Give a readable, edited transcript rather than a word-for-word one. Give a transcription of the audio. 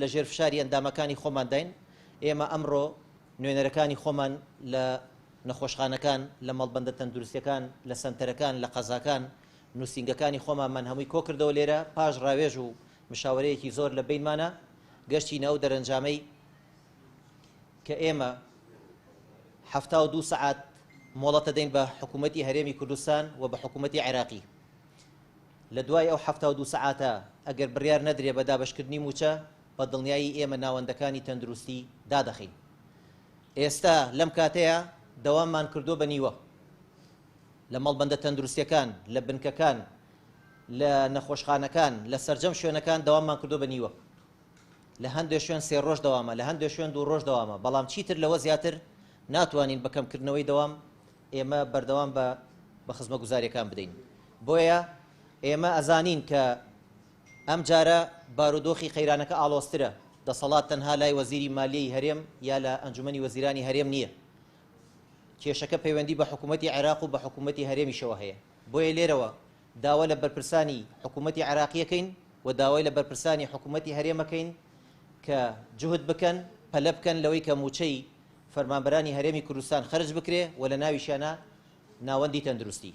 لە ژێر فشاری ئەندامەکانی خۆمانداین، ئێمە ئەمڕۆ نوێنەرەکانی خۆمان لە نەخۆشخانەکان، لە مەڵبەندە تەندروستیەکان، لە سەنتەرەکان، لە قەزاکان، نوسینگەکانی خۆمانمان هەمووی کۆکردەوە لێرە، پاش ڕاوێژ و مشاوەرەیەکی زۆر لە بەینمانا گەشتینە ئەو دەرەنجامەی کە ئێمە 72 سەعات مۆڵەت دەدەین بە حکوومەتی هەرێمی کوردستان و بە حکوومەتی عێراقی. لە دوای ئەو 72 سەعاتە ئەگەر بڕیار نەدرێ بە دابەشکردنی مووچە، بە دڵنیایی ئێمە ناوەندەکانی تەندروستی دادەخەین. ئێستا لەم کاتەیا دەواممان کردووە بە نیوە. لە مەڵبەندە تەندروستیەکان، لە بنکەکان، لە نەخۆشخانەکان، لە سەرجەم شوێنەکان دەواممان کردووە بە نیوە. لە هەندێ شوێن سێ ڕۆژ دەوامە، لە هەندێ شوێن دوو ڕۆژ دەوامە، بەڵام چیتر لەوە زیاتر ناتوانین بە کەمکردنەوەی دەوام ئێمە بەردەوام بە بە خزمەگوزاریەکان بدەین. بۆیە ئێمە ئەزانین کە ئەم جارە بارودۆخی قەیرانەکە ئاڵۆزترە، دەسەڵات تەنها لای وەزیری مالیەی هەرێم یا لە ئەنجومەنی وەزیرانی هەرێم نییە. کێشەکە پەیوەندی بە حکوومەتی عێراق و بە حکوومەتی هەرێمیشەوە هەیە. بۆیە لێرەوە داوا لە بەرپرسانی حکوومەتی عێراقی ئەکەین و داوای لە بەرپرسانی حکوومەتی هەرێم ئەکەین کە جوهد بکەن، پەلە بکەن لەوەی کە مووچەی فەرمانبەرانی هەرێمی کوردستان خەرج بکرێ و لە ناویشیانا ناوەندی تەندروستی.